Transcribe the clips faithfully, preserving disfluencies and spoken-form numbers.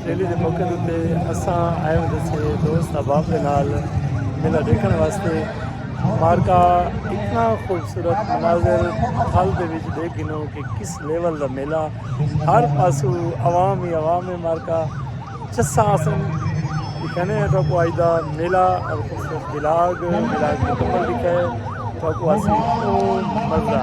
ریلی دے موقع تے اساں آئے ہوندے سے دوست احباب دے نال میلہ ݙیکھݨ واسطے۔ مارکا اتنا خوبصورت مناظر تھل دے وچ ݙیکھ گھنو کہ کس لیول دا میلہ، ہر پاسوں عوام ہی عوام ہے۔ مارکا چساں آسن۔ کہنے ہیں تو کو آج دا میلہ اور خوبصورت ولاگ، ولاگ مکمل لکھا ہے تو کو آسی او مزہ۔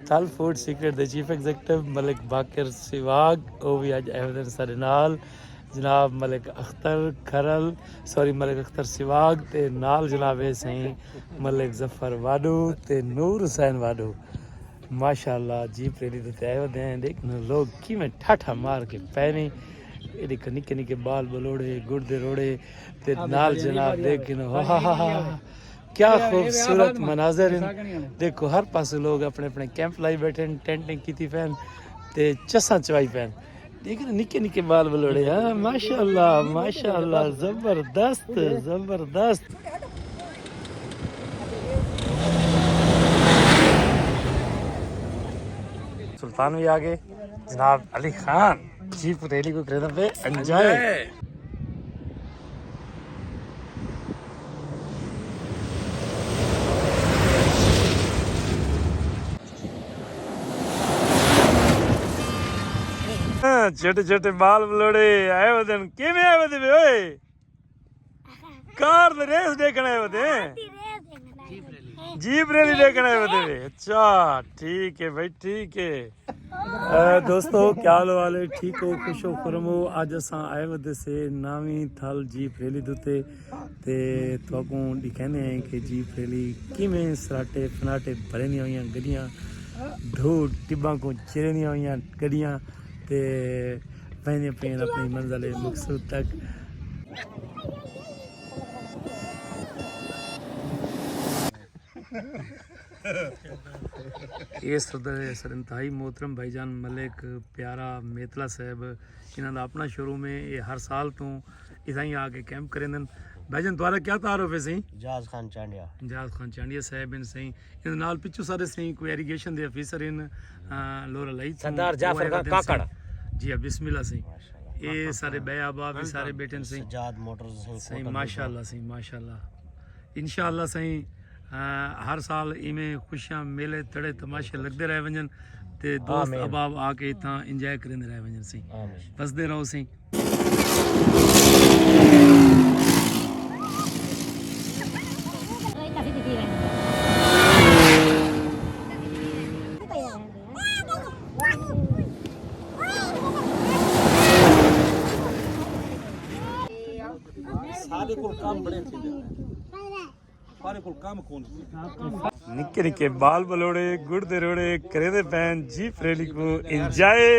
تھل فوڈ سیکرٹ دے چیف ایگزیکٹو ملک باقر سواگ، او وی اڄ آئے ہوئے ساݙے نال۔ جناب ملک اختر کھرل، سوری، ملک اختر سواگ تے نال جناب ہے سائیں ملک ظفر واڈو تے نور حسین واڈو۔ ماشاءاللہ، جیپ ریلی دے تے آئے ہوندے ہیں۔ ݙیکھ نہ لوگ کیویں ٹھاٹھا مار کے پئے نے۔ اے ݙیکھو نکے نکے ٻال ٻلوڑے، گڑ دے روڑے تے نال جناب ݙیکھ گھنو۔ واہ، کیا خوبصورت مناظر ہیں۔ ݙیکھو ہر پاسے لوگ اپݨے اپݨے کیمپ لائی ٻیٹھے ہیں، ٹینٹیں کیتی پئے ہیں تے چساں چوائی پئے ہیں۔ ݙیکھ نکے نکے ٻال ٻلوڑے، ہاں، ماشاءاللہ، ماشاءاللہ، زبردست، زبردست۔ سلطان بھی آ گئے، جناب علی خان، جیپ ریلی کو کریندے پئے انجوائے۔ ہاں، چھوٹے چھوٹے ٻال ٻلوڑے آئے ہوندے ہن۔ کیویں آئے ہوندے پئے اوئے؟ کار دی ریس ݙیکھݨ آئے ہوندے ہیں؟ جیپ ریلی ݙیکھݨ آئے ہوندے ہیں۔ اچھا، ٹھیک ہے بھائی، ٹھیک ہے۔ اے دوستو، کیا حال حال ہے؟ ٹھیک ہو، خوش ہو، خرم ہو؟ اڄ اساں آئے ہوندے سے نویں تھل جیپ ریلی دے اتے تے تہاکوں ݙکھیندے ہیں کہ جیپ ریلی کیویں سراٹے پھناٹے بھریندیاں ہوئیاں گݙیاں، ڈھو ٹباں کوں چریندیاں ہوئیاں گݙیاں تے ویندیاں پئین اپݨی منزل مقصود تک۔ اے صدر ہے سر، انتہائی محترم بھائی جان ملک پیارا میتلا صاحب، انہاں دا اپݨا شوروم ہے۔ اے ہر سال توں اتھائیں آ کے کیمپ کریندن۔ بھائی جان، تہاݙا کیا تعارف ہے سئیں؟ جہاز خان چانڈیا۔ جہاز خان چانڈیا صاحب ہن سئیں۔ انہاں نال پچھوں سارے سئیں کوئی ایریگیشن دے آفیسر ہن، آ، لورا لائی توں سردار جعفر او آئے خان ودن کاکڑ۔ سئیں۔ جی ہاں، بسم اللہ سئیں۔ اے سارے ٻئے احباب وی سارے ٻیٹھن سئیں۔ سجاد موٹرز سئیں، سئیں، ماشاءاللہ سئیں، ماشاءاللہ۔ انشاءاللہ سئیں، آ، ہر سال ایویں خوشیاں، میلے، تڑے، تماشے لڳدے رہ ونڄن تے دوست آمین۔ احباب آ کے اتھاں انجوائے کریندے رہ ونڄن سئیں۔ آمین۔ وسدے رہو سئیں۔ سارے کول کم بڑے تھیندے پئے۔ سارے کول کم کون تھی۔ نکے نکے ٻال ٻلوڑے، گڑ دے روڑے، کریندے پئن جیپ ریلی کوں انجوائے۔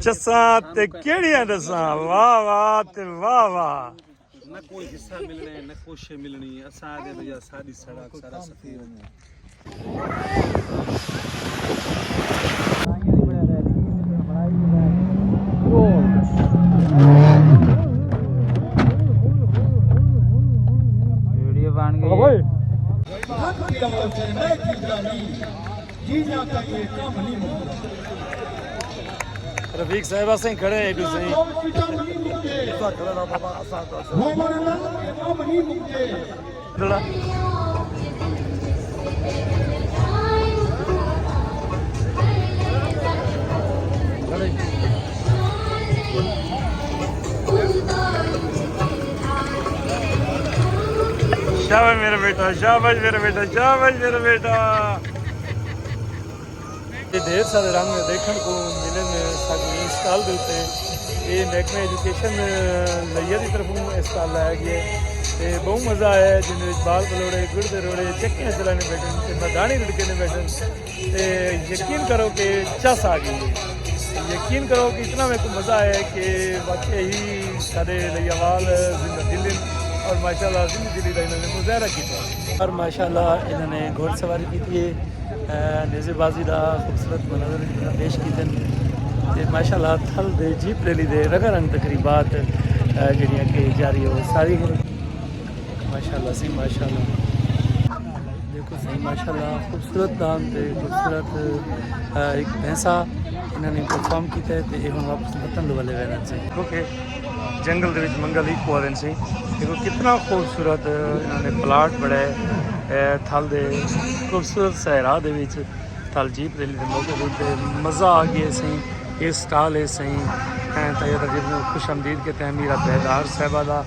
چساں تے کیڑیاں ݙساں، واہ واہ تے واہ واہ۔ نہ کوئی حصہ ملݨے، نہ کوشش ملݨی، اساں آہدے بھیا ساݙی سڑک، ساݙا سفیر۔ ویڈیو بݨ ڳئی ہے۔ رفیق صاحب اسیں کھڑے ہیں ایڈو سئیں۔ شاباش میرا بیٹا، شاباش میرا بیٹا، شاباش میرا بیٹا۔ اے ڈھیر سارے رنگ ݙیکھݨ کوں ملن ساکوں ایں سٹال دے اتے۔ اے محکمہ ایجوکیشن لیا دی طرفوں اے سٹال لایا ڳیا ہے۔ تے ٻہوں مزہ آیا ہے، جن وچ بال بلوڑے، گڑ دے روڑے، چکیاں چلانے بیٹھن تے مداݨی رڑکے نے بیٹھن۔ تے یقین کرو کہ چس آ ڳئی ہے۔ یقین کرو کہ اتنا میرے کو مزہ آیا ہے کہ واقعی ہی سارے لیاوال زندہ دل ہیں اور ماشاءاللہ زندہ دلی دا انہوں نے مظاہرہ کیتا۔ اور ماشاءاللہ انہوں نے گھوڑ سواری کی تھی ہے، نیزے بازی دا خوبصورت مناظر پیش کیتے ہیں۔ تے ماشاءاللہ تھل دے جیپ ریلی دے رنگا رنگ تقریبات، اے، جڑیاں کہ جاری ہو ساری ہیں۔ ماشاءاللہ سی، ماشاءاللہ۔ دیکھو سی، ماشاءاللہ خوبصورت دان تے خوبصورت، اے، ایک بھینسا انہوں نے پرفارم کیتا ہے تے یہ ہن واپس وطن دے والے ویندن سی۔ کیونکہ جنگل دے وچ منگل ہی کھوا دین سی۔ دیکھو کتنا خوبصورت انہوں نے پلاٹ بڑا ہے، اے، تھل دے خوبصورت صحرا دے وچ تھل جیپ ریلی دے موقع تے مزہ آ گیا سی۔ یہ سٹال ہے سی، اے، تھا یہ تقریباً خوش آمدید کے تحمیر بیدار صاحبہ دا۔